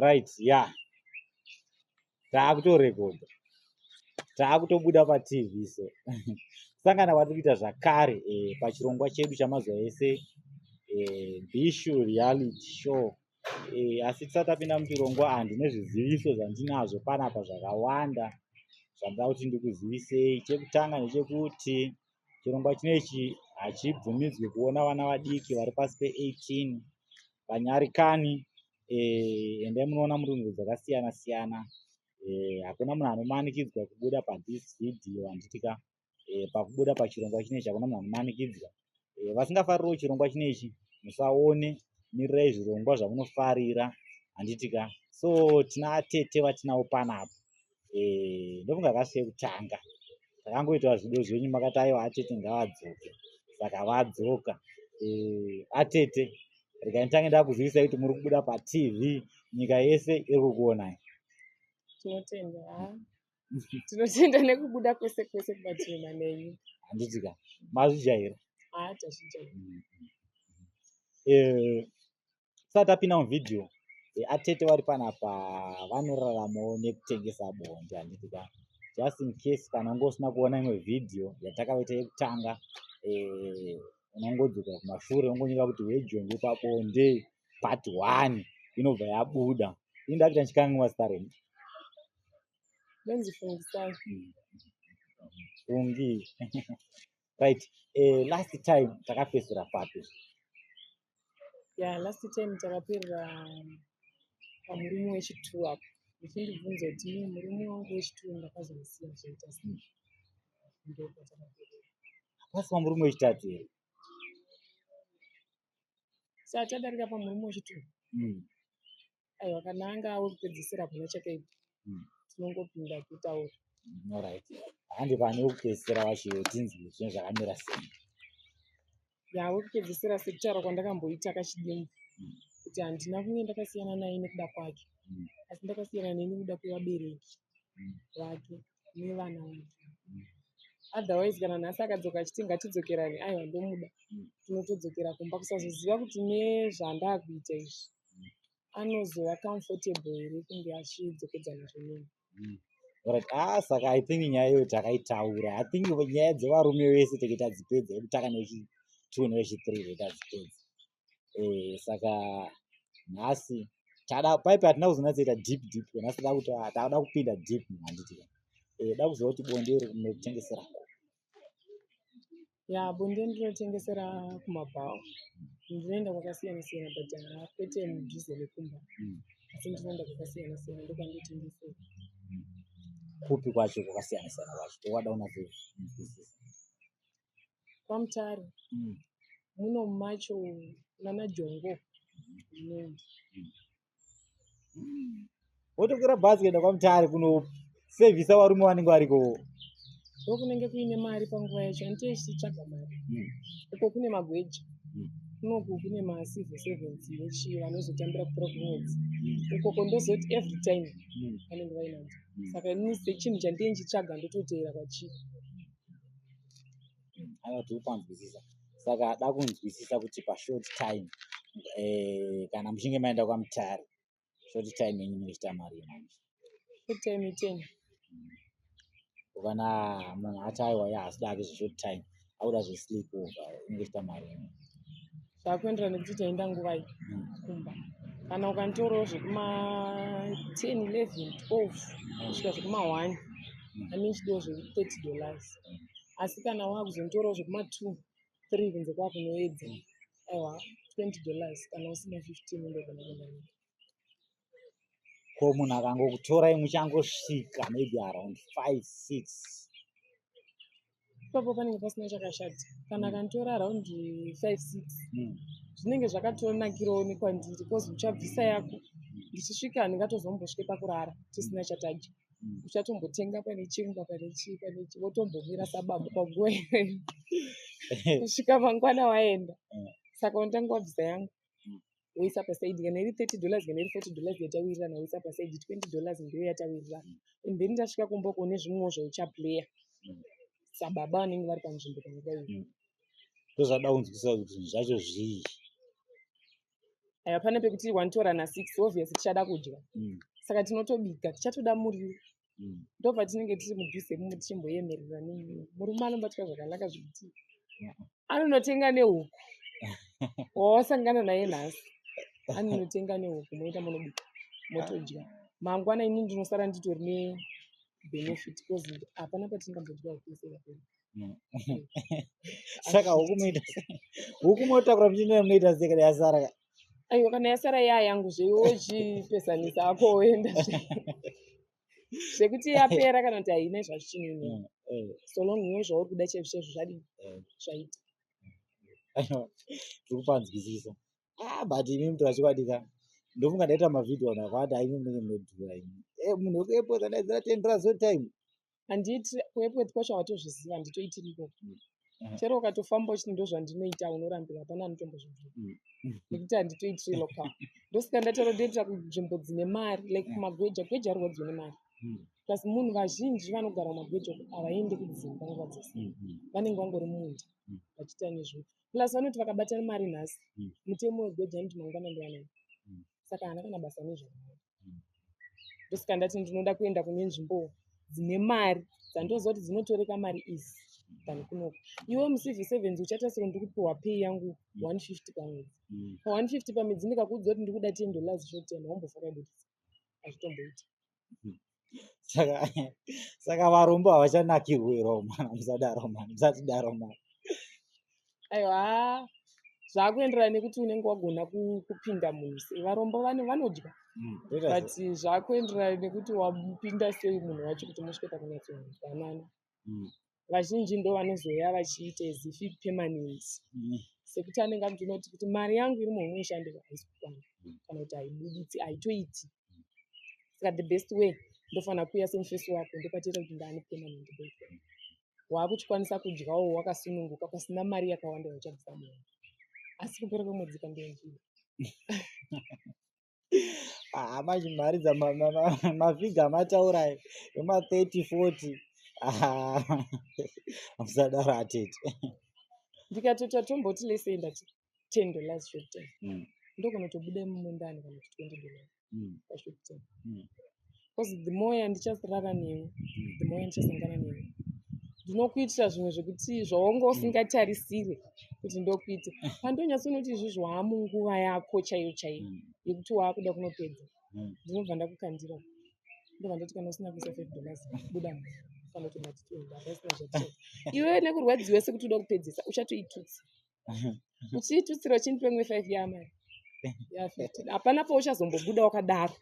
Right, yeah. Taakutorekodha. Taakutobuda paTV so. Kusangana kwatiri kuita zvakare pachirongwa chedu chamazuva ese, Bhishu Reality Show. Asi tisati tapinda muchirongwa, handine zviziviso zvandinazvo panapa zvakawanda zvandoda kuti ndikuzivisei. Chekutanga ndechekuti chirongwa chinechi hachibvumidzwi kuona vana vadiki vari pasi pe18 vanyarikani. Endai munoona murungu dzakasiyana siyana. Hakuna munhu anomanikidzwa kubuda pathis video, handiti ka? Pakubuda pachirongwa chinechi hakuna munhu anomanikidzwa. Vasingafaririwo chirongwa chinechi musaone, mirirai zvirongwa zvamunofarira, handiti ka? So tina tete vatinavo panapa. Ndofunga kasi yekutanga takangoitawo zvido zvenyu, makati aiwa, atete ngavadzoke, saka vadzoka. Atete, regai nditange ndakuzivisai kuti muri kubuda paTV, nyika yese iri kukuonai. Tinotenda, ha, tinotenda nekubuda kwese kwese kubatirana nenyu. Handiti ka? Mazvijaira? Ha, tazvijaira. Tisati tapinda muvhidhiyo, atete vari panapa vanoraramawo nekutengesa bonde, handiti ka? Just in case kana unge usina kuona imwe vhidhiyo yatakavaita yekutanga, unongodzokera kumashure ungonyora kuti "Wejongwe pabonde part 1", inobva yabuda. Ini ndakuita ndichikanganwa zita renyu. Ndonzi Fungisai. Fungi, right. Last time takapedzisira papi? Ya, last time takaperera pamurume wechitu apo, uchindibvunza kuti ii murume wangu wechitu ndakazomusiya zvaita sei. Ndopatakaperera. Hapasi pamurume wechitatu here? Saka tadarika pamurume wechitu. Aiwa, kana anga awe kupedzisira kuna chakaipa, tinongopinda kutaura. Alright, handi pane wekupedzisira wacho, tinzwe zvinhu zvakamira sei. Ya, wekupedzisira, sekutaura kwandakamboita kachidimbu kuti handina kunge ndakasiyana naye nekuda kwake, asi ndakasiyana naye nekuda kwevabereki vake nevana vake. Otherwise kana nhasi akadzoka achiti ngatidzokerane, aiwa, ndomuda. Tinotodzokera kumba, kusazoziva kuti nezvandakuita izvi anozova comfortable here kunge achidzokedzana zvenini. Alright, ah, saka I think nyaya iyoyo takaitaura. I think nyaya dzevarume vese tenge tadzipedza, yekutanga newechi2 newechi3 tadzipedza. Saka nhasi tada paipi hatina kuzonatsoita deep deep. Nhasi tada kuti tada kupinda deep, handiti ka? Da kuziva kuti bonde iri munotengesera kupi? Ya, bonde ndinotengesera kumabhawa. Ndinoenda kwakasiyana siyana, but haa, kwete mudhuze nekumba, asi ndinoenda kwakasiyana siyana, ndokwandinotengesera. Kupi kwacho kwakasiyana siyana kwacho? Tokwada kunatsoinzwisisa. KwaMutare. Muno macho nana Jongo ndinoenda. Wotokwira bhazi kuenda kwaMutare kunosevhisa varume vanenge variko? Ndokunenge kuine mari panguva yacho, handitei tichitsvaga mari. Uko kune magweja, kunoku kune macivil servants nechii vanozotambira kupera kwemwedzi. Ukoko ndozoti every time vanenge vainadzo. Saka inini sechinhu chandinenge ndichitsvaga ndototeera kwachiri. Aiwa, tiri kupanzwisisa. Saka da kunzwisisa kuti pashort time, kana muchinge maenda kwaMutare, short time yenyu inenge ichiita mari yemanje? Short time 10. Kana munhu ati aiwa, ye haasi kuda zveshort time, akuda zvesleep over, inenge ichiita mari yemanje? Zvakuenderana nekuti taenda nguvai kumba. Kana ukanitorawo zvekuma 10, 11, 12 kusvika zvekuma 1, anenge chidiwo zveku$30. Asi kana wakuzonitorawo zvekuma 2, 3 kunze kwakunoedza, aiwa, $20, kana usina 15 undogona kuenda nayo. Ko munhu akangokutorai muchangosvika maybe around 5, 6? Ipapo panenge pasina chakashata. Kana akanditora around 5, 6, zvinenge zvakatonakirawo nekwandiri, because uchabvisa yako, ndichisvika handingatozombosvike pakurara tisina chatadya. Uchatombotenga pane chingwa, pane chii, pane chii, wotombomira sababa panguva iyoyo kusvika mangwana waenda. Saka unotanga wabvisa yangu, woisa pasaidi. Kana iri $30, kana iri $40 yatawirirana, woisa pasaidi. $20 ndiyo yatawirirana, and then tasvika kumba uko nezvimwewo zvauchaplaya sababa vanenge vari panzvimbo panguva iyo. Ndozvada kunzwisisa kuti zvinhu zvacho zvii. Aiwa, pane pekuti wanditora na6, obviously tichada kudya. Saka tinotobika, tichatoda muriwo. Ndobva tinenge tiri mudhuze mumo tichimboyemerera nenyaya. Murume anobatwa zvakanaka zvekuti anonotenga nehuku. Wawasangana naye nhasi anonotenga nehuku, moita munobika, motodya. Mangwana ini ndinosara nditori nebenefit because hapana patingambodya huku yese ikapera. Saka huku munoita sei? Huku motakura muchienda, munoita sei kana yasara ka? Aiwa, kana yasara yaa yangu zve, iwe uchipesanisa ako woenda zve. Zvekuti yapera kana kuti haina, zvazvichinini. So long iwe zvauri kuda chaizvo chaizvo zvadii, zvaita. Aiwa, tiri kupanzwisisa. Ah, but imi mutora chokwadi ka, ndofunga ndaita mavhidhiyo vanhu vakawanda. Imi munenge munodhura imi. Munhu wekuairport andaidzira $10 all time. Handiti kuairport kwacho watozviziva, handitoitiri ikoko. Chero ukatofamba uchiti ndozvandinoita, unorambira, hapana anotombozvibvuma nekuti handitoitiri local. Ndosaka ndataura, ndoitira kunzvimbo dzine mari, like kumagweja. Gweja arwadziwa nemari. Plus munhu vazhinji vanogara mumagweja uko havaendi kudzimba nguva dzese. Vanenge vangori mumunda vachiita nezvo. Plus vanoti vakabata mari nhasi, mutemo wegweja anoti mangwana ndowanai. Saka haana kana basa nezvakawanda. Ndosaka ndati ndinoda kuenda kune nzvimbo dzine mari, dzandoziva kuti dzinotoreka mari easy than kunoko. Iwe mucivil servants uchatasira ndiri kupiwa pay yangu 150 pamwedzi. Pa150 pamwedzi, ndikakuudza kuti ndikuda $10 short term, haumbofa wakaibudisa, hazvitomboiti. Saka varombo havachanakirwi here? Mana musadaro mani, musatidaro mani. Aiwa, zvaakuenderana nekuti unenge wagona kupinda munhu sei. Varombo vanodya, Toita but zvaakuenderana nekuti wamupinda sei munhu wacho kuti musvike pakunyatsonzwanana. Vazhinji ndo vanozouya vachiita as if permanent, sekuti anenge akutoona kuti mari yangu iri muhomwe ishandika haisi kukwana kana kuti haibuditsi, haitoiti. Saka the best way, ndofanira kuuya semufesi wako, ndopatoita kuti ndaane permanent boyfriend, waakuchikwanisa kudyawo wakasununguka pasina mari yakawanda yauchabvisa muhomwe, asi kupera kwemwedzi kandonzvida. Ah, manje mari dzamafigures amataura ema30 40, ah, musadaro atete. Ndikatota tomboti lese ndati $10 short term, ndokunotobuda mumundani kana kuti $20 pashort term, because the more yandicharara newe, the more yandichasangana newe, ndinokuitira zvimwe zvekuti zvaunga usingatarisire kuti ndokuita. Pandonyatsonoti izvizvi waamunguva yako chaiyo chaiyo yekuti waakuda kunopedza, ndinobva ndakukandira, ndobva ndati kana usina kuisa $5, buda mu kana kuti mati 20, hapasina zvatichaita. Iwewe nekurwadziwa sekuti uda kupedzisa, uchatoitutsa, uchiitutsira uchindipa imwe 5 yamari ya15. Hapana pauchazombobuda wakadaro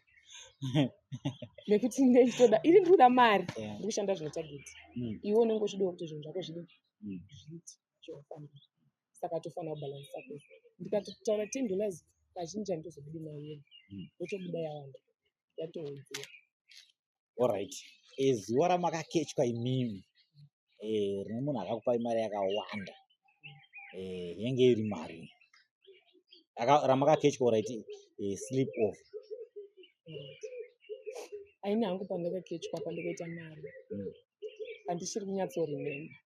nekuti ndechitoda ini, ndiri kuda mari, ndiri kushanda zvine target. Iwe unenge uchidiwa kuti zvinhu zvako zvidini, zviite zvofambira. Saka tofanira kubhalansisa kwese. Ndikatotaura $10, kazhinji handitozobudi nayo yega, ndotobuda yawanda, yatowedzera. Alright, zuva ramakakechwa imimi, rine munhu akakupai mari yakawanda, yenge iri mari ramakakechwa? Alright, sleep off. Alright. Aini hangu pandakakechwa, pandakaita mari, handichiri kunyatsoremember.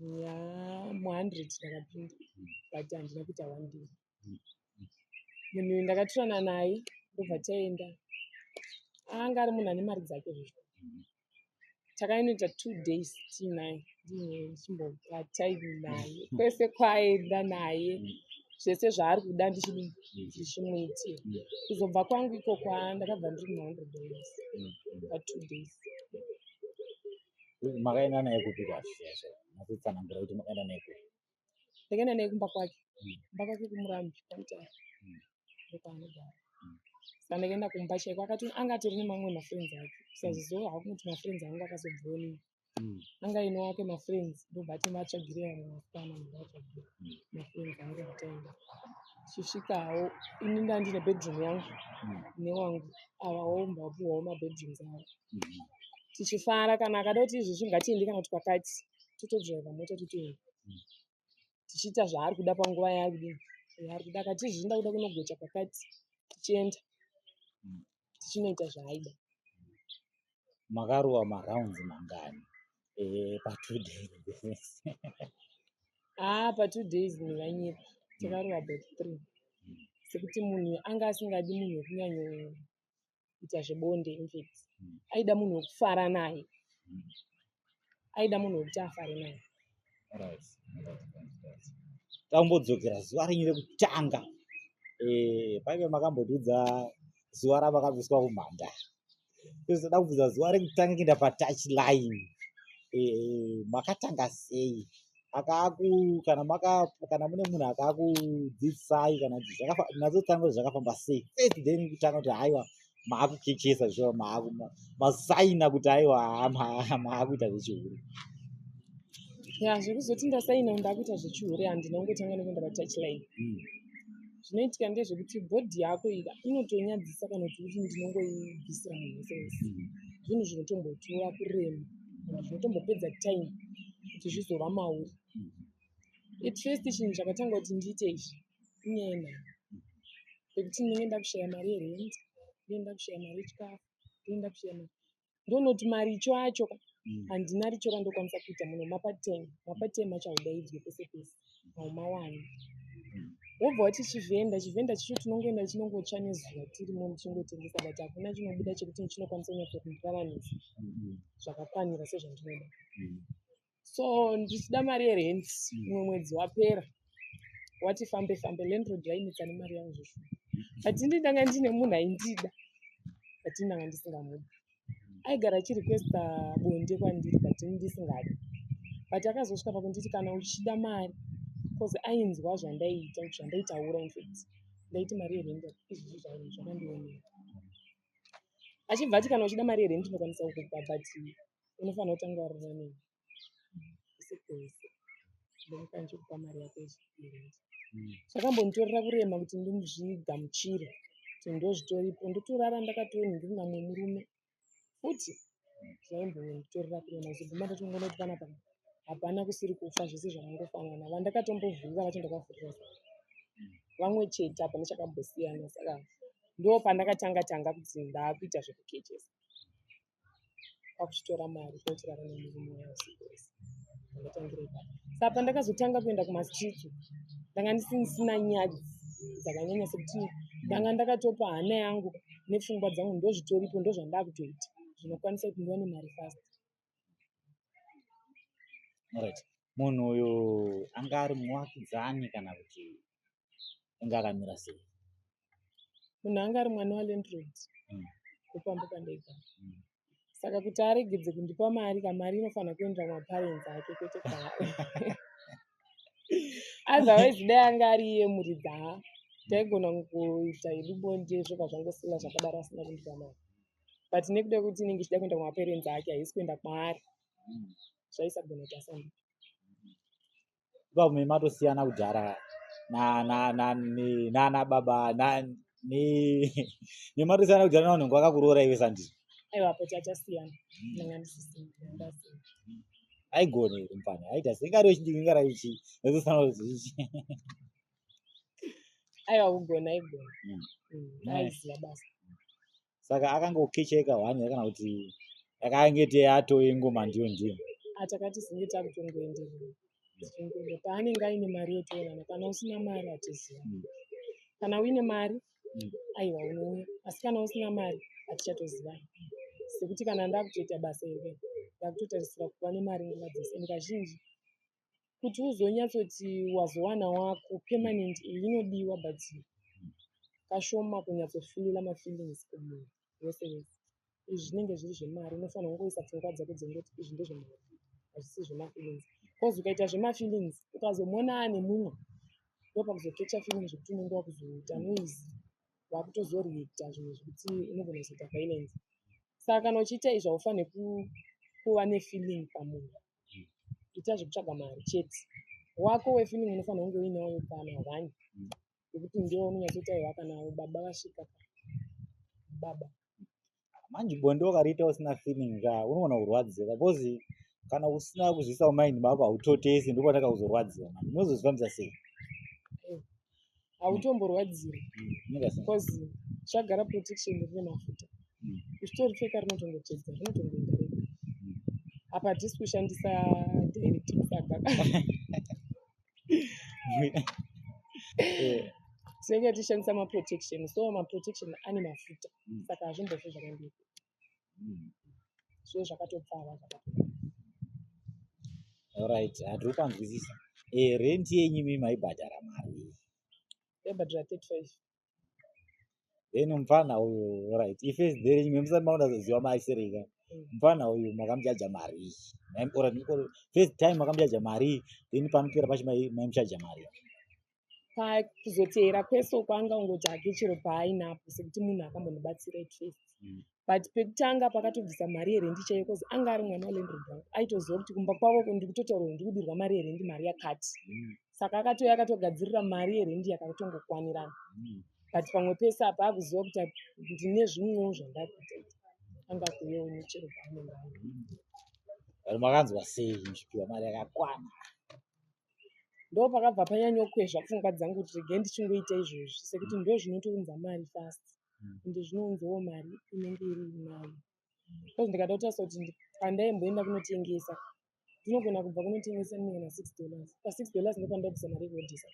Ya, mu100 ndakapinda, but handina kuita one day. Munhu uyu ndakatorana naye, ndobva taenda. Anga ari munhu ane mari dzake zvezvo. Takainoita 2 days tiinaye, ndichimbopa time naye kwese kwaaenda naye, zvese zvaari kuda ndichidii, ndichimuitira. Kuzobva kwangu ikoko, ndakabva ndiri kuma$100 pa2 days. Makaenda naye kupi kwacho? Matotsanangura kuti makaenda naye kupi. Ndakaenda naye kumba kwake. Kumba kwake kuMurambi, kwaMutare, ndokwaanogara. Saka ndakaenda kumba chaiko, akati anga atori nemamwe mafriends ake. Usazoziva hako kuti mafriends angu akazobvoni. Anga aine wake mafriends, ndobva ati vatsvagire vamwe vasikana, ndavatsvagire mafriends angu. Ataenda, tichisvikawo, ini ndandine bedroom yangu newangu, avawo mbapuwawo mabedrooms avo. Tichifara, kana akada kuti izvozvi ngatiende kana kuti kwakati, totodhiraivha mota totoenda, tichiita zvaari kuda panguva yaari kudini, yaari kuda. Akati izvozvi ndakuda kunogocha kwakati, tichienda, tichinoita zvaaida. Makarova marounds mangani pa2 days? Haa, pa2 days ndinganyepa, takarova about three. Sekuti munhu anga asingadi munhu wekunyanyoita zvebonde, infact aida munhu wekufara naye. Aida munhu wekuti afare naye. Tambodzokera zuva renyu rekutanga, paive makambotiudza zuva ramakabviswa kumhandara. Tozoda kubvunza zuva rekutanga kuenda patouch line, makatanga sei? Akaaku kana maka kana mune munhu akaakudzidzisai kana kuti natsotanga kuti zvakafamba sei first, then kutanga kuti haiwa, maakukechesa zvichova masaina kuti aiwa, maakuita zvechihure? Ya, zvekuzoti ndasaina ndakuita zvechihure, handina kungotanga nekuenda patouch line. Zvinoitika ndezvekuti body yako ika inotonyadzisa kana kuti kuti ndinongoibvisira munhu wese wese. Zvinhu zvinotombotora kurema and zvinotombopedza time kuti zvizova mauri. At first chinhu chakatanga kuti ndiite izvi inyaya yenhamo, pekuti ndinenge ndakushaya mari yerent, ndinenge ndakushaya mari yechikafu, ndinenge ndakushaya mari. Ndonoti maricho acho ka, handina richo randokwanisa kuita muno. Mapart-time, mapart-time acho haudaidzwe pese pese, haumawani. Wobva wati chivhenda, chivhenda chicho tinongoenda chinongotsva nezuva tirimo tichingotengesa, but hakuna chinobuda chekuti chinokwanisa kunyatsokundiraramisa zvakakwanira sezvandinoda. So ndichida mari yerent, umwe mwedzi wapera, wati fambe fambe, landlord vainetsa nemari yavo zveshuwa. But ini ndanga ndine munhu aindida, but ini ndanga ndisingamudi. Aigara achirequesta bonde kwandiri, but ini ndisingadi. But akazosvika pakunditi kana uchida mari, because ainzwa zvandaiita, zvandaitaura. Infact ndaiti mari yerent izvizvi zvakandionera. Achibva ati kana uchida mari yerent ndinokwanisa kukupa, but unofanira kutanga warara neni usiku hwese, ndomuka ndichikupa mari yako yerent. Zvakambonditorera kurema kuti ndizvigamuchire kuti ndozvitoripo, ndotorara ndakatonhingirina mumwe murume futi. Zvaimbonditorera kurema kuzoguma ndatongoona kuti panapa hapana kusiri kufa, zvese zvakangofanana. Vandakatombovhurira vacho ndakavhurira vamwe chete, hapana chakambosiyana. Saka ndo pandakatanga tanga kuti ndaakuita zvekukechesa, kwakuchitora mari kwauchirara nemurume waya usiku wese. Ndakatangira ipapo. Saka pandakazotanga kuenda kumastreets, ndanga ndisina nyadzi dzakanyanya, sekuti ndanga ndakatopa hana yangu nepfungwa dzangu, ndozvitoripo, ndozvandakutoita zvinokwanisa kuti ndiwane mari fast. Alright. Munhu uyu anga ari muvakidzani kana kuti anga akamira sei? Munhu anga ari mwana walandlord wepamba pandaigara. Saka kuti aregedze kundipa mari, kamari inofanira kuendera kumaparents ake, kwete kwaari. Otherwise dai anga ari iye muridzi, ha, taigona kungoita hedu bonde zvobva zvangosila zvakadaro asina kundipa mari. But nekuda kwekuti inenge ichida kuenda kumaparents ake, haisi kuenda kwaari, zvaisagona kuti asandipe. Ipapo matosiyana kudhara nana baba nematosiyana kudhara navanhu vakakuroora iwe, sandizvo? Aiwa, apo tatasiyana, ndanga ndisisina, ndasiyana. Aigona here mufana? Aita sei? Ingari wechidiki, ingari wechi nezosana kuti Aiwa, kugona aigona. Aiziva basa. Saka akangokecheka one here kana kuti yakangeti yatove ngoma ndiyo ndiyo? Atakati zinge takutongoenderera tichingoenda paanenge aine mari yotoonana. Kana usina mari hatiziva. Kana uine mari, aiwa, unouya, asi kana usina mari hatichatozivani. Sekuti kana ndakutoita basa iri, ndakutotarisira kuva nemari nguva dzese. And kazhinji kuti uzonyatsoti wazowana wako permanent, iyi inodiwa, but kashoma kunyatsofeela mafeelings kumunhu wese wese. Izvi zvinenge zviri zvemari, unofanira kungoisa pfungwa dzako dzengoti izvi ndezvemari, hazvisi zvemafeelings, because ukaita zvemafeelings ukazomuona ane mumwe, ndopakuzokecha feeling zvekuti unenge wakuzoita noise, wakutozoreacta zvimwe zvekuti unogona kuzoita violence. Saka kana uchiita izvi haufaniri kuva nefeeling pamunhu. Ita zvekutsvaga mari chete. Wako wefeeling unofanira kunge uinawo kana one, yekuti ndiwo unonyatsoita iwa kana baba vasvika baba. Manje bonde ukariita usina feeling ka, unoona kurwadziwa, because kana usina kuzviisa mumind mako hautotesi, ndopataka kuzorwadziwa. Manje unozozvifambisa sei? Hautomborwadziwi. Unoita sei? Because zvagara protection rine mafuta. Uchitoripfeka rinotongotsvedza, rinotongoenda rega. Apa hatisi kushandisa direct musaga. Tinenge tichishandisa maprotection, so maprotection ane mafuta, saka hazvimbofi zvakandiko. Zvive zvakatopfava zvakatopfava. Alright, hatiri kupanzwisisa. Rent yenyu imi maibhadhara mari? Yaibhadhara 35. Then mufana uyu, alright, ifirst day renyu musati makunatsoziva maisereka, mufana uyu makamuchaja mari? First time makamuchaja mari, then panopera pacho maimuchaja mari? Pakuzoteera kwese uko anga ungoti hake chero paainapo, sekuti munhu akambondibatsira at first. But pekutanga pakatobvisa mari yerendi chaiyo, cause anga ari mwana walandlord wangu, aitoziva kuti kumba kwavo ndikutotaura kuti ndikudirwa mari yerendi mari yakati. Saka akatouya akatogadzirira mari yerendi yakatongokwanirana. But pamwe pese apa akuziva kuti ndine zvimwewo zvandakuita, anga kuuyawo nechero paanenge ari. Vanhu makanzwa sei muchipiwa mari yakakwana? Ndo pakabva panyanyokwezva pfungwa dzangu kuti regai ndichingoita izvozvi, sekuti ndo zvinotounza mari fast, ende zvinounzawo mari inenge iri nayo, because ndikada kutarisa kuti pandaimboenda kunotengesa, ndinogona kubva kunotengesa ndinenge na$6. Pa$6 ndopandabvisa mari yekuhodhesa,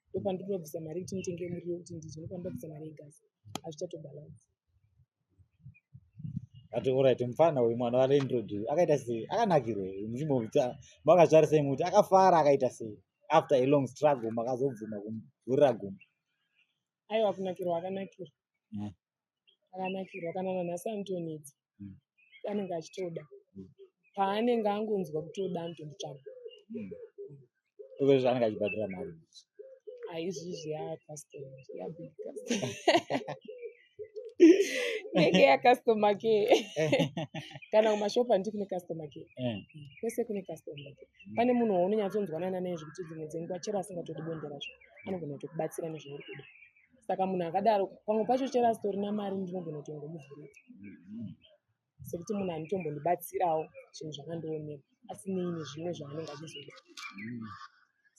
ndopandinobvisa mari yekuti nditenge muriwo kuti ndidye, ndopandinobvisa mari yegasi, hazvichatobalance. Ati alright, mufana uyu mwana walandlord akaita sei? Akanakirwa muchimbomuta makazvarisei muti akafara, akaita sei after a long struggle makazobvuma kumuvhurira gumbo? Aiwa, kunakirwa akanakirwa. Akanakirwa, kana nanhasi anotonetsa. Anenge achitoda. Paanenge angonzwa kutoda anotonditsvaga. Uko anenge achibhadhara mari? Aizvizvi yacustomer, yabig customer, inenge yacustomer care. Kana kumashopu handiti kune customer care? Kwese kune customer care. Pane munhu waunonyatsonzwanana naye zvekuti dzimwe dzenguva chero asingatodi bonde racho anogona kutokubatsira nezvauri kuda. Saka munhu akadaro pamwe pacho chero asitorina mari ndinogona kutongomuvhurira, sekuti munhu anotombondibatsirawo zvinhu zvakandionera asinei nezvimwe zvaanenge achizoda.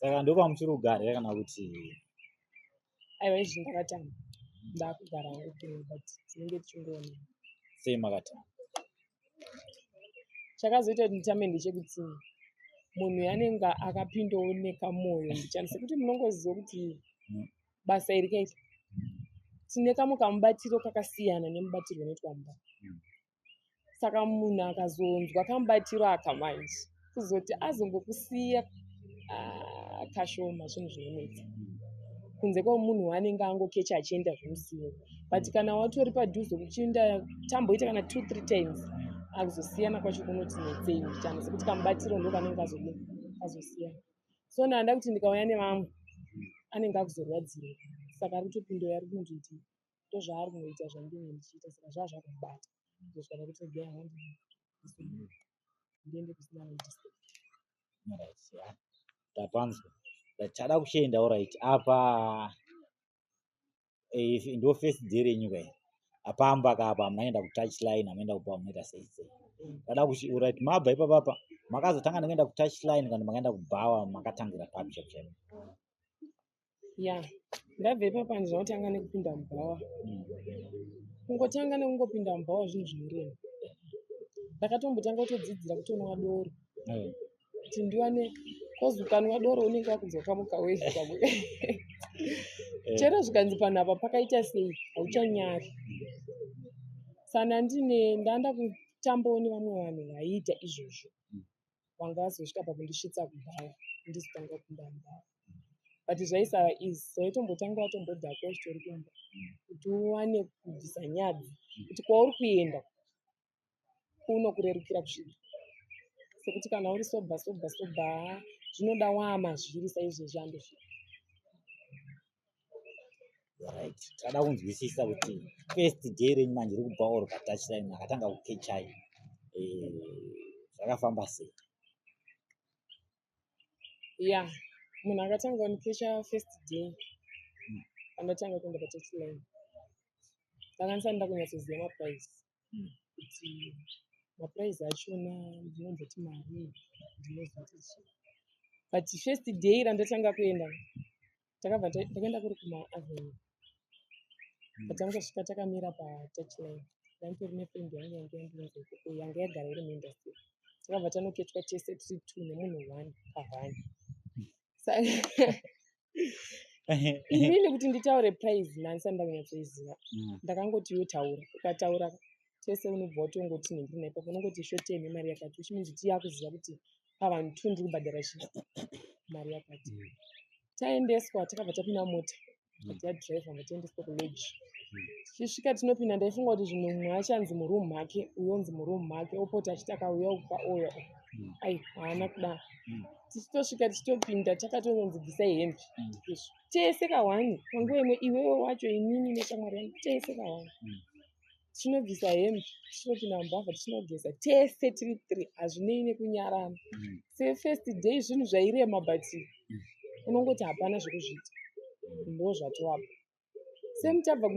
Saka ndopamuchiri kugara kana kuti? Aiwa, izvi ndakatama, ndakugara hangu kumwe, but tinenge tichingoonana. Sei makatama? Chakazoita kuti nditame ndechekuti munhu anenge akapindawo nekamoyo mbichana, sekuti munongoziva kuti basa iri kaita tine kamwe kamubatiro kakasiyana nemubatirwo unoitwa mumba. Saka munhu akazonzwa kamubatiro aka manje kuzoti azongokusiya, ah, kashoma, zvinhu zvinonetsa, kunze kwemunhu waanenge angokecha achienda zvemusiwo. But kana watori padhuze kuchienda tamboita kana two three times, akuzosiyana kwacho kunoti netsei mbichana, sekuti kamubatiro ndo kanenge kazodini kazosiyana. So ndanda kuti ndikauya nevamwe anenge akuzorwadzirwa, saka ari kutopinda ari kundoiti ndozvaari kungoita zvandinenge ndichiita. Saka zvaa zvakumubata kuzosvika pakuti regai hangu ndiende kusina anodisturb. Alright, yeah. Tapanzwa chada kuchienda. Alright, apa ndo first day renyu kai apamba kapa munaenda kutouch line, amuenda kupa munoita sei sei? Kada kuchi, alright, mabva ipapapa makazotanga nekuenda kutouch line kana makaenda kubhawa? Makatangira papi chaipo chaipo? Ya, ndabva ipapa ndinotanga nekupinda mubhawa. Kungotanga nekungopinda mubhawa zvinhu zvinorema. Ndakatombotanga kutodzidzira kutonwa doro kuti ndiwane, cause ukanwa doro unenge wakunzwa kamwe kawezi kamwe. Chero zvikanzi panhu apa pakaita sei, hauchanyari. Sana ndine ndaanda kutambawo nevamwe vanhu vaiita izvozvo, vanga vazosvika pakundisvitsa kubhawa, ndizotanga kupinda mubhawa. But zvaisava easy, waitombotanga watombodhakwa uchitori kumba kuti uwane kubvisa nyadzi kuti kwauri kuenda kunokurerukira kusvika, sekuti kana uri sober sober sober, zvinoda waamazviri saizvezvi andosvika. Right, tada kunzwisisa kuti first day renyu manje riri kubva oro patouch line akatanga kukechai, zvakafamba sei? Ya, munhu akatanga kundikecha first day pandatanga kuenda patouch line, ndanga ndisati ndakunyatsoziva maprice, kuti maprice achona ndinomboti mari ndinozoti chii. But first day randatanga kuenda, takabva ndakaenda kuri kumaavenue. Patangosvika takamira patouchline, ndanitori nefriend yangu yange yandiunza ikoko, yanga yagara iri muindustry. Takabva tanokechwa tese tiri two nemunhu one pahwani. Saka Inini kuti nditaure price nhandisati ndakunyatsoiziva. Ndakangoti iwe taura. Ukataura tese unobva watongoti nhingi ipapo unongoti short nemari yakati, which means kuti yakuziva kuti pavanhu two ndiri kubhadhara chii, mari yakati. Taendeswa, takabva tapinda mota yadhiraivha, bva kulodge. Tichisvika tinopinda, ndaifunga kuti zvimwe mumwe achanzi muroom make, uyo onzi muroom make, opota achiti akauya uku ouya uku. Ai, haana kudaro. Tichitosvika, tichitopinda, takatononzi bvisai hembe. Izvo tese kahwani panguva imwe, iwewe wacho, inini neshamwari yangu, tese kahwani. Tichinobvisa hembe, tichinopinda mubhavha, tichinogeza tese tiri three, hazvinei nekunyarana. Sefirst day zvinhu zvairema, but unongoti hapana zvekuzviita, ndo zvatovapo. Same tabva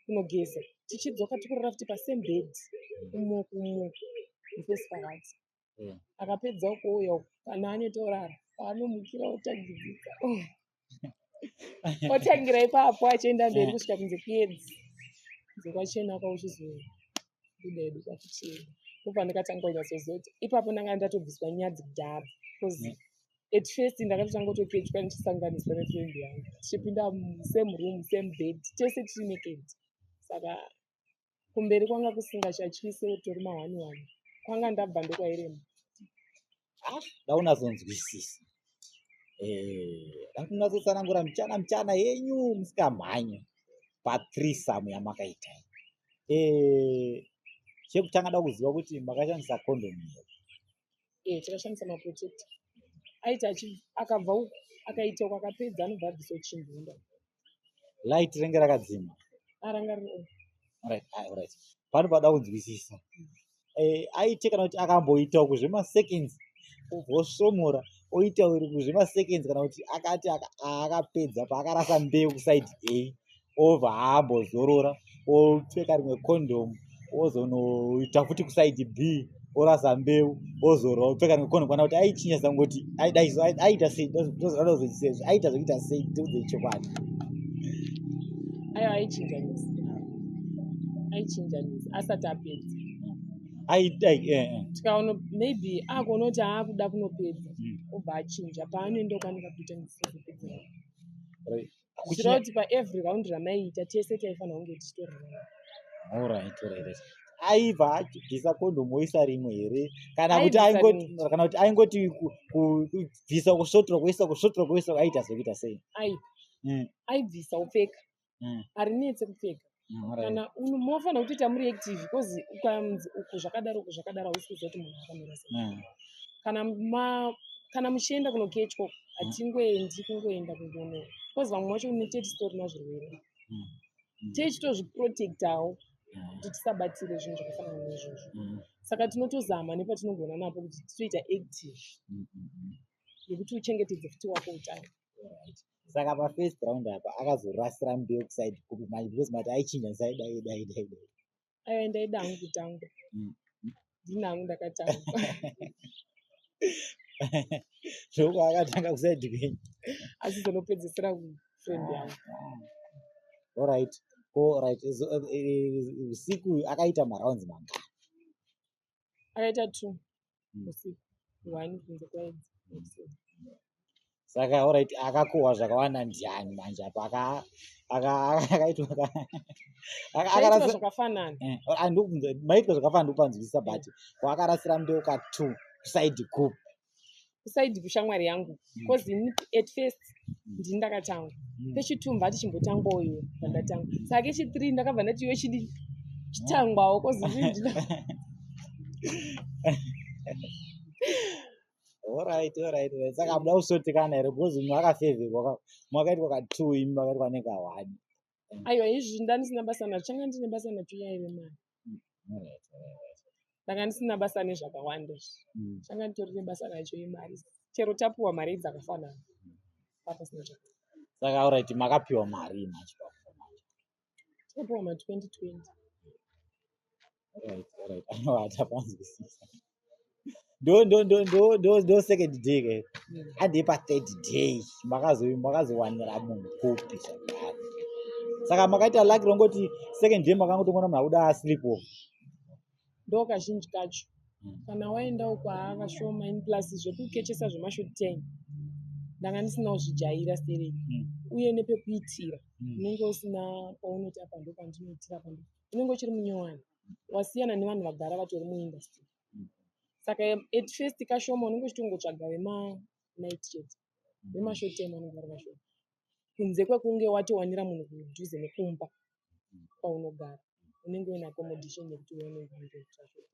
kunogeza, tichidzoka tikurara futi pasame bed, umo kumo mufesi pakati. Akapedza ukuuya uku, kana anotorara, paanomukira otangidzisa, otangira ipapo achienda mberi kusvika kunze kuedzi, kunze kwachena, kwauchizobuda edu kwakuchienda. Ndopandakatanga kunyatsoziva kuti ipapo ndanga ndatobviswa nyadzi kudhara, because at first ndakatotanga kutokechwa ndichisanganiswa nefriend yangu, tichipinda same room, same bed, tese tiri naked. Saka kumberi kwanga kusingachatyise, utori mahwani wani, kwanga ndabva ndokwairema. Daunazonzwisisa, dakunatsotsanangura muchana muchana yenyu musikamhanye pathreesome yamakaita. Chekutanga da kuziva kuti makashandisa condom here? E, takashandisa maprotector. Aiti akabva uku, akaita uku, akapedza, anobva abvisa chimbunda. Light renge rakadzima? Aranga riri on. Alright, alright. Pano pada kunzwisisa. Aite kana kuti akamboita uku zvemaseconds, obva osvomora, oita uri zvemaseconds, kana kuti akati akapedza paakarasa mbeu kuside A, obva aambozorora, opfeka rimwe condom, ozonoita futi kuside B, orasa mbeu, ozorora, opfeka rimwe condom, kana kuti aichinja, ngoti aita sei? Ndozvadozozvisezvo aita zvekuita sei? Tiudzei chokwadi. Aiwa, aichinjanisa, aichinjanisa asati apedza. Tikaona maybe akuona kuti aakuda kunopedza, obva achinja. Paanoenda ukwanika kuita ndisizopedza, zvichireva kuti paevery round ramaiita tese taifanira kunge tichitorarama. Alright. Aibva abvisa condom oisa rimwe here, kana kuti aingoti, kana kuti aingoti kubvisa, kusvotora, kuisa, kusvotora, kuisa, aita zvekuita sei? Ai, aibvisa opfeka. Harinetse kupfeka. Kana mofanira kutoita muri active, because ukanzi uku zvakadaro, uku zvakadaro, hausi kuziva kuti munhu akamira sei. Kana muchienda kunokechwa, hatingoendi kungoenda kungono, because vamwe vacho unete titorina zvirwere, tichitozviprotectawo kuti tisabatire zvinhu zvakafanana neizvozvo. Saka tinotozama nepatinogona napo kuti titoita active yekuti uchengetedze futi wako utano. Saka pafirst round apa akazorasira mbeu kuside kupi manje? Because mati aichinjanisa, dai dai dai dai. Aiwa, ndaida hangu kutangwa. Ndini hangu ndakatanga. Zvoko akatanga kuside kwenyu? Asi zonopedzesera kufriend yangu. Alright, ko right, usiku uyu akaita marounds mangani? Akaita two usiku, one kunze kwaedza. Saka alright, akakohwa zvakawanda ndiani manje apa? Akaitwa Zvaitwa zvakafanana. Maitwa zvakafanana, ndikupanzwisisa, but waakarasira mbeu ka2 kuside kupi? Kuside kushamwari yangu, because ini at first ndini ndakatanga. Pechitumba tichimbotangwawo iwe pandatanga, saka kechi3 ndakabva ndati iwe chidi chitangwawo, cause inini ndina Alright. Saka hamuda kusotekana here? Because mumwe akafevherwa, mumwe akaitwa ka2, imi makaitwa neka1. Aiwa, izvi ndandisina basa nacho. Changa ndine basa nacho yaive mari. Ndanga ndisina basa nezvakawanda izvi. Changa nditori nebasa nacho imari. Chero tapiwa mari dzakafanana, papasina chaka Saka alright, makapiwa mari manje pakufa manje? Takapiwa ma2020. Alright, aiwa, tapanzwisisa. Ndo second day ke. Handei pathird day, makazowanira munhu kupi zvakare? Saka makaita lucky rongoti second day makangotongoona munhu akuda sleep over? Ndo kazhinji kacho. Kana waenda uko haava shoma. In plus zvekukechesa zvemashort time ndanga ndisina kuzvijaira stereki. Uye nepekuitira unenge usina paunoti apa ndopandinoitira, apa unenge uchiri munyowani, wasiyana nevanhu vagara vatori muindustry. Saka at first kashoma unenge uchitongotsvaga vemanight chete, vemashort time vanenge vari vashoma, kunze kwekunge watowanira munhu kudhuze nekumba kwaunogara, unenge uine accommodation yekuti unenge unoita short time.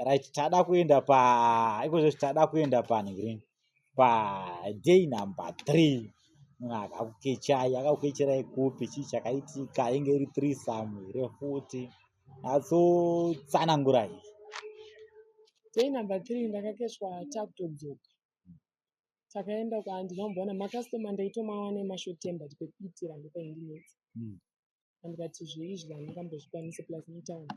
Right, tada kuenda pa ikozvo, tada kuenda pangreen paday number 3. Munhu akakukechai, akakukecherai kupi? Chii chakaitika? Inge iri threesome here futi? Natsotsanangurai. Day number 3 ndakakechwa takutodzoka. Takaenda handina macustomer, ndaitomawana emashort time, but pekuitira ndopaindinetsa. Andikati zveizvi handingambozvikwanisi, plus mutown.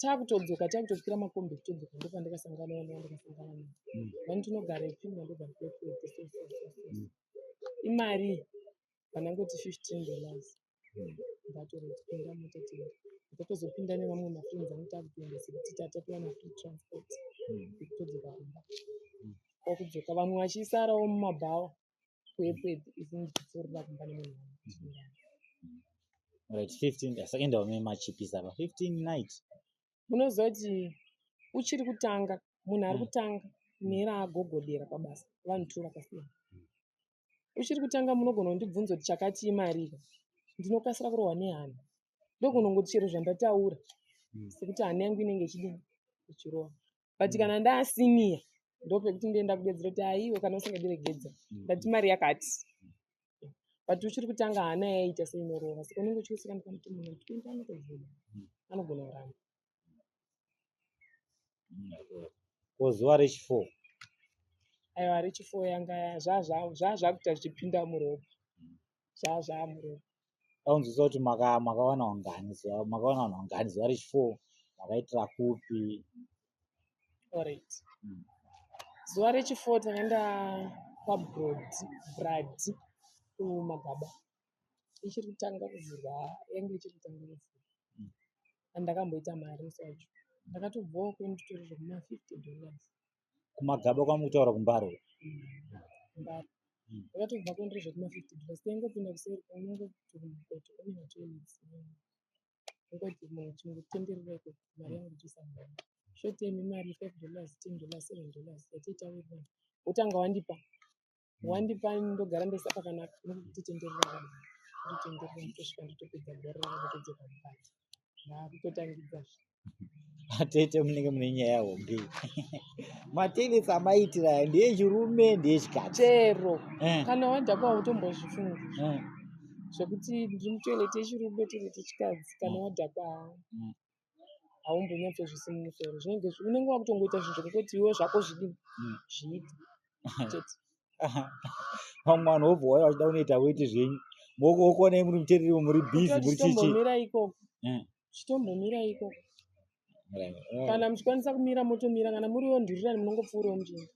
Takutodzoka, takutokwira makombi kutodzoka, ndopandakasangana newandakasangana naye. Vani tinogara ipinda, ndobva ndikuekwete, so so so so. Imari vandangoti $15. Ndatoroti pinda mota tiende. Ndatozopinda nevamwe mafriends angu, takutoenda sekuti tatowana free transport yekutodzoka kumba. Kwakudzoka vamwe vachisarawo mumabhawa kuEpworth, isi ndichipfuurira kumba nemunhu wangu. Right, 15, saka endawo nemachipisa pa 15 night. Munoziva kuti uchiri kutanga, munhu ari kutanga neraagogodera pabasa vanhu two vakasiyana. Uchiri kutanga munogona kundibvunza kuti chakati imarika, ndinokasira kurohwa nehana, ndogona kungoti chero zvandataura, sekuti hana yangu inenge ichidini, ichirova. But kana ndaasenior, ndopekuti ndoenda kudedzera kuti aiwe, kana usingadiregedza, ndati mari yakati. But uchiri kutanga hana yaita seinorova, saka unenge uchisika ndikamuti munhu 20 anotobvuma, anogona kuramba. Ko zuva rechi4? Aiwa, rechi4 yanga zvazvakuita zvichipinda muropa, zvazvamuropa. Aunzwisa kuti makawana ungani zuva, makawana vanhu vangani zuva rechi4, makaitira kupi? Alright. Zuva rechi4 takaenda kwaBrod Brad kuMagaba. Ichiri kutanga kuvhurwa, yange ichiri kutanga kuvhurwa. Handakamboita mari musi wacho. Ndakatobvawo kwenditori zvekuma $50. KuMagaba kwamukutaura kuMbare? Mbare. Ndakatobva kwendiri zvekuma $50. Taingopinda kuseri kwaunongotokoto kune matoilets. Ungoti munhu chingotenderera ikoko, mari yangu ndichiisa mumari. Short time imari $5, $10, $7 yatiitawirirana. Wotanga wandipa. Wandipa ndogara ndoisa pakanaka, nokutitenderera kadai. Nditotenderera ndotosvika ndotopedza gore rangu, ndotodzoka mukati. Ndakutotangidzazve. Atete, munenge mune nyaya hombe. Matoilets amaitira aya ndeechirume, ndeechikadzi? Chero. Kana wadhakwa hautombozvifungi. Zvekuti ndiri mutoilet yechirume, toilet yechikadzi. Kana wadhakwa haumbonyatsozvisi mumusoro. Zvinenge unenge wakutongoita zvinhu zvekungoti iwe zvako zvidini, zviite chete. Vamwe vanhu vobva vauya vachida kunoita weti zvenyu, mokuonai muri mutereri, muri busy, muri chichi. Chitombomira ikoko. Chitombomira ikoko. Kana muchikwanisa kumira motomira, kana muriwo ndurirani munongopfuurawo muchienda.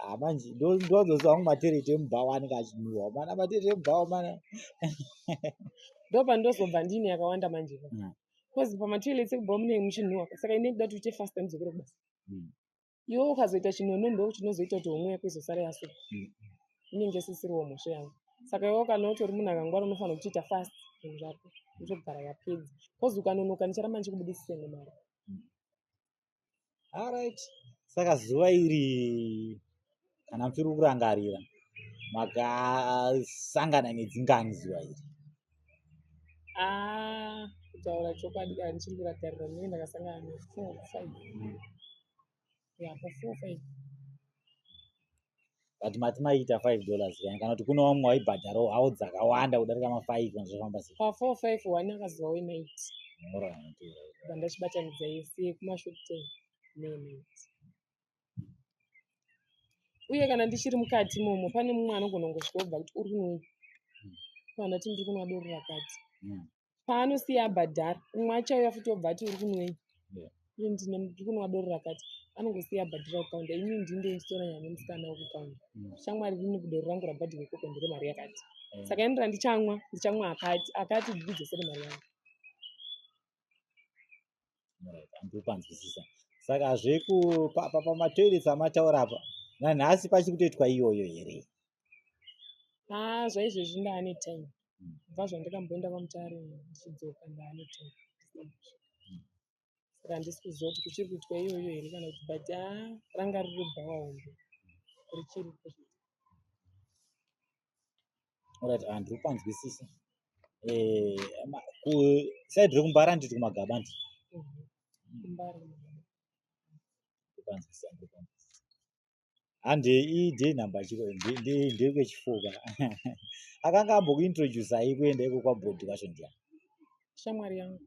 Ah, manje ndozoswa hangu matoilet emubhawa anenge achinhuhwa mana, matoilet emubhawa mana. Ndopandozobva ndine yakawanda manje. Because pamatoilets ekubhawa munenge muchinhuhwa, saka inenge kuda kuti uite faster ndidzokere kubasa. Iwe ukazoita chinono ndo chinozoita kuti homwe yako izosara yasuka. Inenge isisiriwo mhosva yangu. Saka iwe kana utori munhu akangwara unofanira kuchiita fast zvinhu zvako, utogara wapedza. Because ukanonoka ndicharamba ndichikubudisisa imwe mari. Alright, saka zuva iri, kana muchiri kurangarira, makasangana nedzingani zuva iri? Ah, kutaura chokwadi, kana ndichiri kurangarira, ndinenge ndakasangana ne4, 5. Ya, pa4, 5. But mati maiita $5 kana kuti kune vamwe vaibhadharawo havo dzakawanda kudarika ma5, kana zvofamba sei? Pa4, 5, one akazova wenight. Alright. Bva ndachibatanidza yese yekumashort time neyenight. Uye kana ndichiri mukati imomo, pane mumwe anogona kungosvika obva kuti uri kunwei? Kana ndati ndiri kunwa doro rakati. Paanosiya abhadhara, umwe achauya futi obva ati uri kunwei? Iye ndiri kunwa doro rakati. Anongosiya abhadhara kukaunda. Inini ndinde ndichitora nyaya nemusikana wekukaunda. Shamwari, rini doro rangu rabhadharwa ikoko ndere mari yakati. Saka ini randichamwa, ndichamwa akati, akati ndidzosere mari yangu. Alright, handiri kupanzwisisa. Saka zveku pamatoilets amataura apa, Nanhasi pachiri kutoitwa iyoyo here? Haa, zvaizvezvi ndaane time. Kubva zvandakamboenda kwaMutare ndichidzoka, ndaane time ndisina kumbosvika. Saka handisi kuziva kuti kuchiri kuitwa iyoyo here kana kuti, but haa, ranga riri bhawa hombe, richiripo. Alright, handiri kupanzwisisa. Side rekuMbare, handiti kuMagaba, handiti? Kumbare. Ndikupanzwisisa, ndikupanzwisisa. Hande ide nhamba chiko ndekwechifoka. Akanga ambokuintroducai kuenda iko kwabhodhi kwacho ndiani? Shamwari yangu.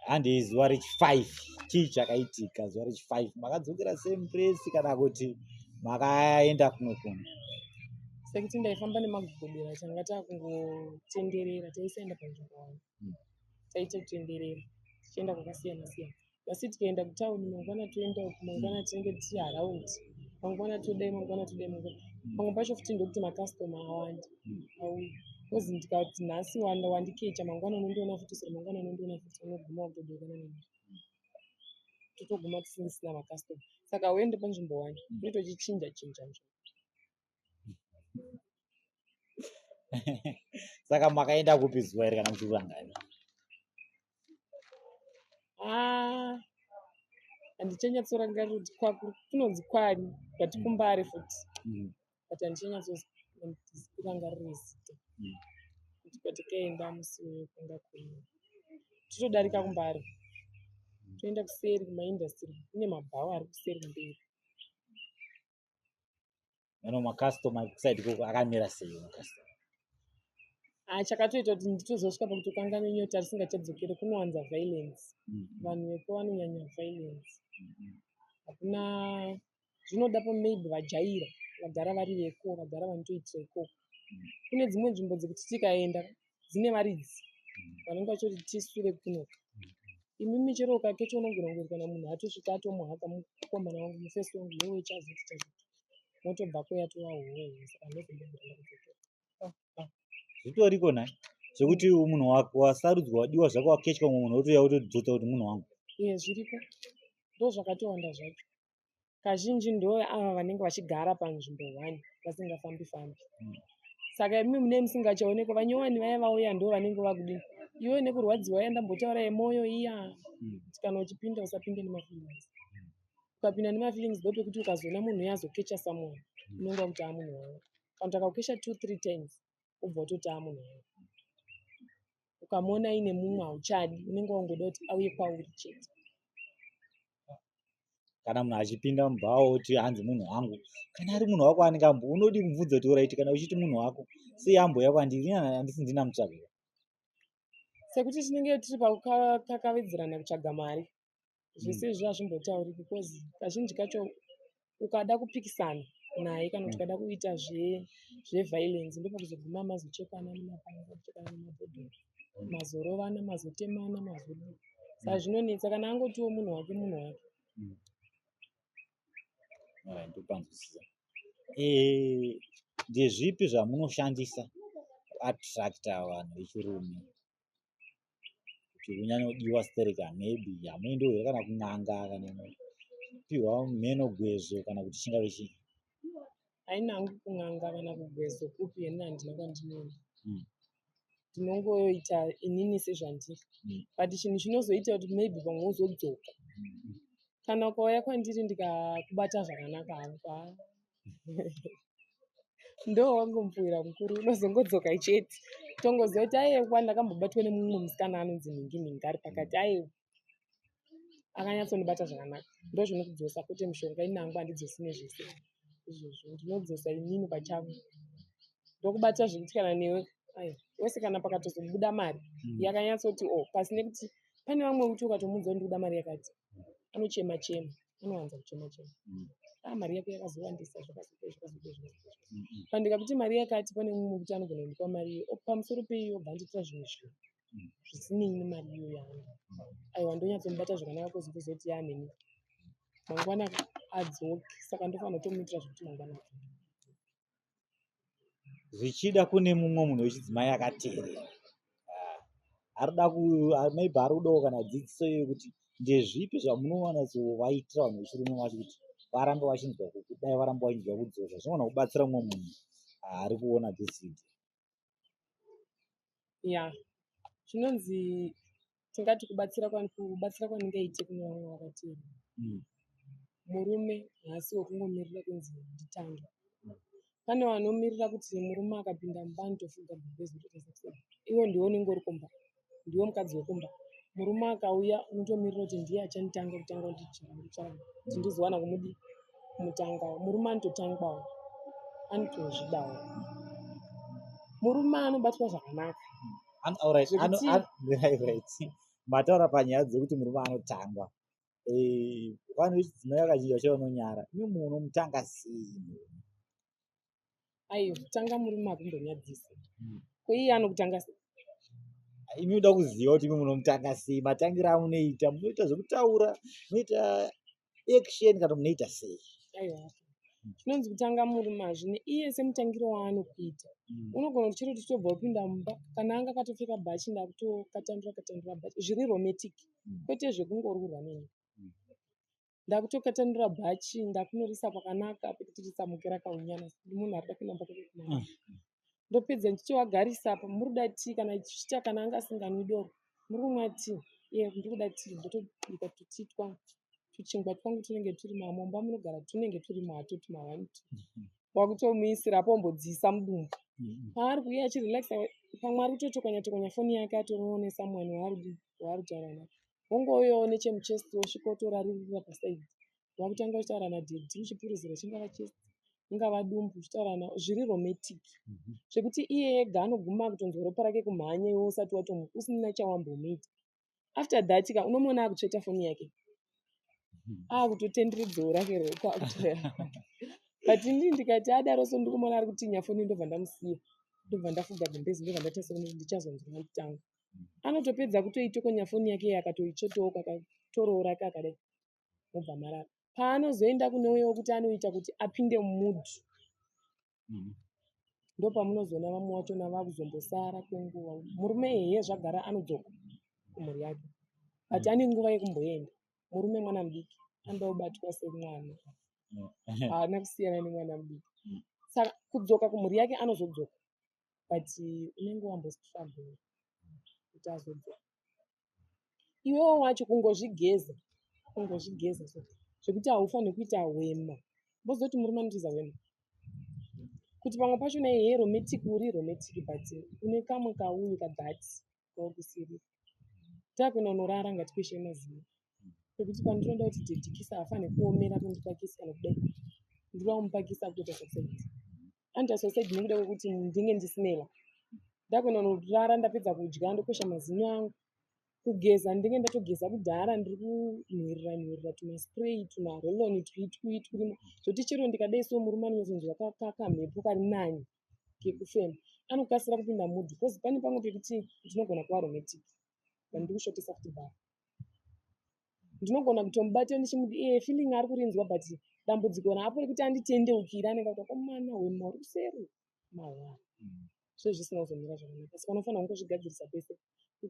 Handei zuva rechi5, chii chakaitika zuva rechi5? Makadzokera same place kana kuti makaenda kumwe kunhu? Sekuti ndaifamba nemagogodera, tanga takungotenderera, taisaenda panzvimbo one. Taitotenderera tichienda kwakasiyana siyana. Asi tikaenda kutauni, mangwana toenda uku, mangwana tinenge tiri around, mangwana todai, mangwana todai, mangwana. Pamwe pacho futi ndokuti makastoma awande auye, because ndikati nhasi wanda wandikecha, mangwana unondiona futi, soro mangwana unondiona futi, unoguma wakutodekana neni, totoguma tisina makastoma. Saka hauende panzvimbo one, unenge uchichinja chinja nzvimbo. Saka makaenda kupi zuva iri, kana muchikurangarira? Ah, handichanyatsorangarira kuti kunonzi kwani, but kuMbare futi, but handichanyatsorangarira zita kuti kwatakaenda musi uyu kwanga kuri. Totodarika kuMbare, toenda kuseri kumaindastry, kune mabhawa ari kuseri kumberi. Ano makastoma kuside ikoko akamira sei makastoma? Ah, chakatoita kuti nditozosvika pakutokanganwa nyota risingachadzokeri, kunowanza violence. Vanhu veko vanonyanya violence. Hakuna zvinoda, maybe vajaira, vagara vari veko, vagara vanotoitira ikoko. Kune dzimwe nzvimbo dzekuti tikaenda dzine varidzi vanenge vachoti tisure kunoka. Imimi chero ukakecha unogona kungoti kana munhu atosvika atomuhaka, "Mukomana wangu, mufesi wangu, wewe," chazoti chazoti, motobvako yatova hoho. Saka ndozombobvira ndakudzokera. Zvitoriko nhai, zvekuti munhu wasarudzwa, wadiwa zvako, wakechwa, mumwe munhu otouya otodzosa kuti munhu wangu? Iye, zviriko, ndo zvakatowanda zvacho. Kazhinji ndo ava vanenge vachigara panzvimbo one vasingafambi fambi. Saka imi mune musingachaonekwa, vanyowani vaya vauya, ndo vanenge vakudini iwe nekurwadziwa. Iya ndambotaura yemwoyo iya, kuti kana uchipinda usapinde nemafeelings. Ukapinda nemafeelings, ndopekuti ukazoona munhu uya azokecha someone, unonga kuti aa, munhu wangu. Kana kuti akakukesha two three times, wobva watoti aa, munhu wangu. Ukamuona aine mumwe hauchadi, unenge wangoda kuti auye kwauri chete. Kana munhu achipinda mubhawa oti hanzi munhu wangu, kana ari munhu wako, anenge ambo unodi kubvunza kuti, "Alright, kana uchiti munhu wako, sei ambouya kwandiri? Ini handisi ndinamutsvaka." Sekuti tinenge tiri pakukakavedzerana kutsvaga mari, zvese izvi hazvimbotauriki, because kazhinji kacho ukada kupikisana naye kana kuti ukada kuita zveviolence, ndopakuzoguma mazochekana nemapanga, kuchekana nemabhodhoro, mazorovana, mazotemana, mazodii. Saka zvinonetsa. Kana angotiwo munhu wake, munhu wake. Alright, ndopanzwisisa. Ndezvipi zvamunoshandisa kuattracta vanhu vechirume kuti unyanyodiwa stereka? Maybe hamuendiwo here kana kun'anga, kana piwa mheno gwezo, kana kuti chingave chii? Haina hangu kun'anga kana kugwezo kupi, ini handina kwandinoenda. Ndinongoita inini sezvandiri, but chinhu chinozoita kuti maybe pamwe uzodzoka, kana ukauya kwandiri ndikakubata zvakanaka hangu, ha, ndo wangu mupfuwira mukuru, unozongodzoka chete. Tongoziva kuti aiwa, ndakambobatwa nemumwe musikana anonzi nhingi nhingi ari pakati, aiwa, akanyatsondibata zvakanaka. Ndo zvinokudzosa, kwete mishonga. Ini hangu handidzosi nezvese izvozvo, ndinodzosa inini pachangu, ndokubata zvekuti kana newe, aiwa, wese kana pakatozobuda mari yakanyatsoti o pasi, nekuti pane vamwe kuti ukatomuudza kuti ndikuda mari yakati, anochema chema, anowanza kuchema chema. "Ah, mari yako yakazowandisa, zvakazodai, zvakazodai, zvakazodai." Pandikakuti mari yakati, pane mumwe kuti anogona kundipa mari iyo, pamusoro peiyo obva andiitira zvimwe zvinhu zvisinei nemari iyoyo yaanoda. Aiwa, ndonyatsomubata zvakanaka, kuzondozoti yaaneni mangwana adzoke, saka ndofanira kutomuitira zvekuti mangwana adzoke. Zvichida kune mumwe munhu wechidzimai akateerera, arikuda, maybe ari kudawo kana dzidziso yekuti Ndezvipi zvamunowanasovaitira vanhu vechirume vacho kuti varambe vachinzwa kukudai, varambe vachinzwa kudzoswa? Zvinogona kubatsira mumwe munhu ari kuona this video. Ya, chinonzi tingati kubatsira kubatsira kwandingaite kune vamwe vakateera, murume haasi wekungomirira kunzi nditange. Pane vanomirira kuti murume akapinda mumba anotofuga gumbezi otoita sei. Iwe ndiwe unenge uri kumba, ndiwe mukadzi wekumba. Murume akauya unotomirira kuti ndiye achanditanga kutanga kunditsvara kuti ndizowana kumudi kumutangawo. Murume anototangwawo, anotozvidawo. Murume anobatwa zvakanaka. Alright, right. Mataura panyaya dzekuti murume anotangwa. Vanhu vechidzimai vakazhinji vacho vanonyara. Imi munomutanga sei? Aiwa, kutanga murume hakumbonyadzisi. Ko iye anokutanga sei? Imi uda kuziva kuti imi munomutanga sei, matangiro amunoita, munoita zvekutaura, munoita action kana munoita sei? Aiwa, chinonzi kutanga murume hazvine iye semutangiro waanokuita. Unogona kuti chero tichitobva kupinda mumba, kana anga akatopfeka bhachi, ndakutokatandura katandura bhachi zviri romantic, kwete zvekungorurwa neni. Ndakutokatandura bhachi, ndakunorisa pakanaka pekuti risamuke rakaunyana, munhu ari kuda kuenda mumba kwake kumara. Ndopedza ndichitovagarisa apa, muri kuda tii? Kana chichiita kana anga asinganwi doro, muri kumwa tii? Iye, ndiri kuda tii. Ndotobika tutii twangu, tuchingwa twangu tunenge turi mumba munogara, tunenge turi mato tuma1 2, wakutomuisira apo ombodziisa mudumbu. Paari kuuya achirelaxa, pamwe ari kutotokonya tokonya foni yake, atoriwo nesomeone waari kutaura naye. Wongouyawo nechemuchest, wosvika wotoraririra pasaidi, wakutanga uchitaura nadaddy, uchipuruzira, chingava chest, ingava dumbu, uchitaura navo zviri romantic, zvekuti iye ega anoguma kutonzwa ropa rake kumhanya, iwe usati watomu usina chawambomuita. After that ka, unomuona akutsveta foni yake, akutotenderedzawo rake roko akutoya. But inini ndikati adaro so, ndikumuona ari kutinya foni, ndobva ndamusiya, ndobva ndafuga gumbezi, ndobva ndaita sekuti ndichazonzwa kutanga. Anotopedza kutoitokonya foni yake iye, akatoitsvotawo kakatorowo rake akadai, mobva marara. Paanozoenda kune uye wekuti anoita kuti apinde mumood, ndopamunozoona vamwe vachona vakuzombosara kwenguva. Murume ehe, zvagara anodzoka kumhuri yake, but ane nguva yekumboenda. Murume mwana mudiki, anoda kubatwa semwana, haana kusiyana nemwana mudiki. Saka kudzoka kumhuri yake anozodzoka, but unenge wambostruggle kuti azodzoka. Iwewo wacho kungozvigeza, kungozvigeza so zvekuti haufaniri kuita hwema. Mbozoti murume anotiza hwema, kuti pamwe pachona ehe, romantic, uri romantic, but une kamwe kauyu kadhati kaukusirira. Takuenda unorara, ngatikweshe mazino, pekuti pandinoda kuti daddy kisa, haafaniri kuomera kundipa kiss kana kudai. Ndinoda kumupa kiss akutoita suicide, anoita suicide nekuda kwekuti ndinge ndisimela. Ndakuenda unorara, ndapedza kudya, ndokwesha mazino angu, kugeza ndinge ndatogeza kudhara, ndiri kunhuhwirira nhuhwirira tumaspray, tumaroll-on twitwi turimo, zvekuti chero ndikadai so, murume anonyatsonzwa kamhepo kari nani kekufema, anokasira kupinda mood. Because pane pamwe pekuti ndinogona kuva romantic but ndiri kushotesa futi bhara. Ndinogona kutomubata ndichimuti iye feeling ari kurinzwa, but dambudziko raapo rekuti anditendeukire, anenge akuti komana hwema uri kuseri mahwara, zvinhu zvisina kuzomira zvakanaka. Saka unofanira kungozvigadzirisa pese,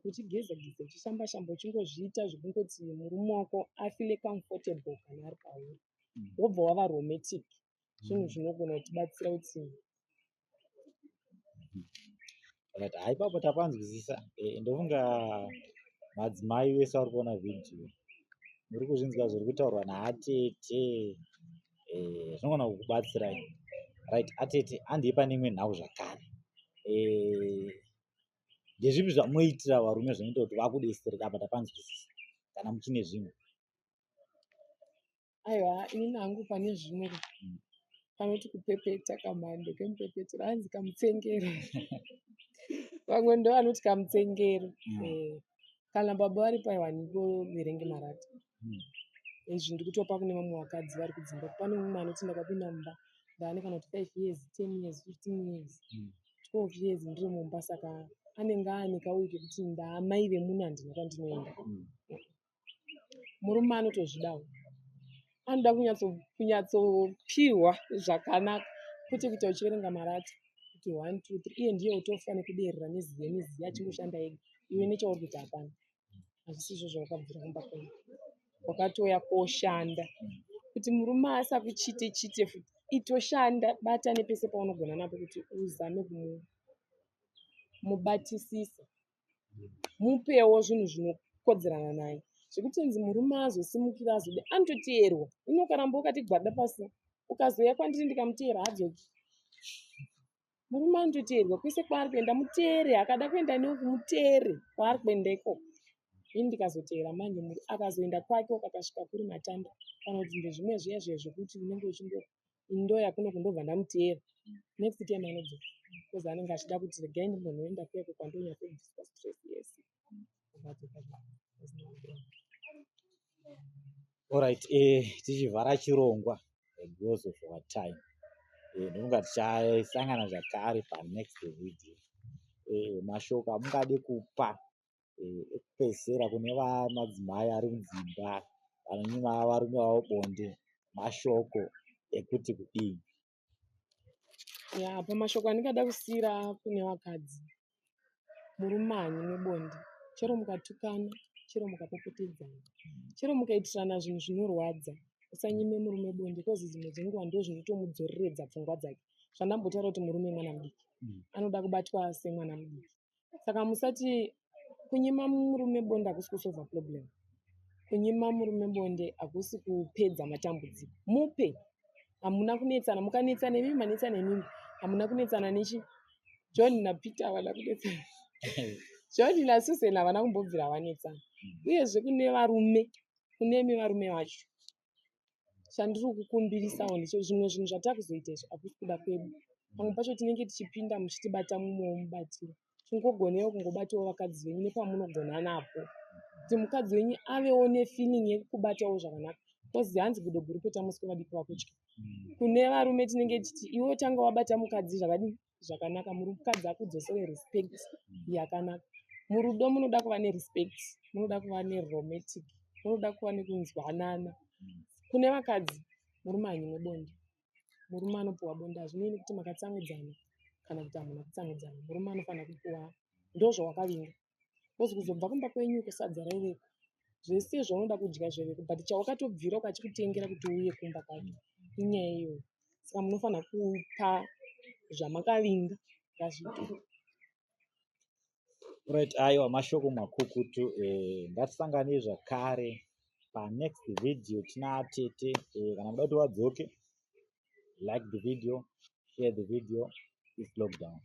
uchigeza geza, uchishamba shamba, uchingozviita zvekungoti murume wako afeel comfortable kana ari pauri, wobva wava romantic. Zvinhu zvinogona kutibatsira kuti Right, hai, ipapo tapanzwisisa. Ndofunga madzimai vese vari kuona vhidhiyo muri kuzvinzwa zviri kutaurwa naatete, zvinogona kukubatsirai. Right, atete, handei pane imwe nhau zvakare. Ndezvipi zvamunoitira varume zvinoita kuti vakudetsereka? Apa tapanzwisisa, kana muchine zvimwe. Aiwa, inini hangu pane zvimwe panoti kupepeta, kamhando kemupepetero hanzi kamutsengero, vamwe ndo vanoti kamutsengero. Kana baba varipo, aiwa, handingoverenge marata. Izvi ndiri kutopa kune vamwe vakadzi vari kudzimba. Pane mumwe anoti ndakapinda mumba ndaane kana kuti 5 years, 10 years, 15 years, 12 years ndiri mumba, saka anenge aane kauyu kekuti ndaamai vemunhu, handina kwandinoenda. Murume anotozvidawo, anoda kunyatsopiwa zvakanaka, kwete kuita uchiverenga marata kuti 1 2 3. Iye ndiye utofa nekuderera neziya neziya achingoshanda ega, iwe nechauri kuita hapana. Hazvisizvo zvawakabvira kumba kwenyu, wakatouya koshanda. Kuti murume asakuchite chite futi, itoshanda, bata nepese paunogona napo kuti uzame kumubatisisa. Mupewo zvinhu zvinokodzerana naye, zvekuti nzi murume azosimukira azode anototeerwa. Ini ukaramba ukati gwada pasi, ukazouya kwandiri ndikamuteera, haadzoki. Murume anototeerwa kwese kwaari kuenda, muteere. Akada kuenda neuku, muteere kwaari kuenda ikoko. Ini ndikazoteera manje, akazoenda kwake, akasvika kuri matanda kana kuti ndezvimwe zviya zviya zvekuti unenge uchingo indoya kuno kundobva ndamuteera, next time anodzoka because anenge achida kuti regai ndimbonoenda kuyako kwandonyatsobviswa stress yese. Akadzoka. Alright, tichivhara chirongwa because of our time, ndinonga tichasangana zvakare panext video. Mashoko amungade kupa ekupedzisira kune vamadzimai ari mudzimba vanonyima varume vavo bonde, mashoko ekuti kudini? Ya, pamashoko andingada kusiyira kune vakadzi, murume haanyimwe bonde. Chero mukatukana, chero mukapopotedzana, chero mukaitirana zvinhu zvinorwadza, usanyime murume bonde, because dzimwe dzenguva ndo zvinotomudzoreredza pfungwa dzake. Zvandambotaura kuti murume mwana mudiki, anoda kubatwa semwana mudiki. Saka musati kunyima murume bonde hakusi kusolva problem. Kunyima murume bonde hakusi kupedza matambudziko. Mupe. Hamuna kunetsana. Mukanetsana imimi, manetsana imimi, hamuna kunetsana. Nechi John naPeter havana kunetsana, John naSusan havana kumbobvira vanetsana. Uyezve kune varume, kunemi varume vacho, chandiri kukumbirisawo ndeche zvimwe zvinhu zvatakuzoita izvi hakusi kuda kwedu. Pamwe pacho tinenge tichipinda muchitibata mumwewo mubatiro. Chingogonewo kungobatawo vakadzi venyu nepamunogona napo, kuti mukadzi wenyu avewo nefeeling yekukubatawo zvakanaka, because hanzi gudo guru peta muswe, vadiki vakutya. Kune varume tinenge tichiti iwe tanga wabata mukadzi zvakadini zvakanaka, mukadzi akudzosere respect yakanaka. Murudo munoda kuva nerespect, munoda kuva neromantic, munoda kuva nekunzwanana. Kune vakadzi, murume hanyimwe bonde. Murume anopiwa bonde, hazvinei nekuti makatsamwidzana kana kuti hamuna kutsamwidzana. Murume anofanira kupiwa, ndozvawakavinga, because kuzobva kumba kwenyu uko sadza raiveko, zvese zvaunoda kudya zvaiveko, but chawakatobvira ukachikutengera kuti uuye kumba kwacho inyaya iyoyo. Saka munofanira kupa zvamakavinga, ngazviitwe. Right, aiwa, mashoko makukutu. Ngatisanganei zvakare panext video tina tete. Kana muda kuti vadzoke, like the video, share the video. It's lockdown.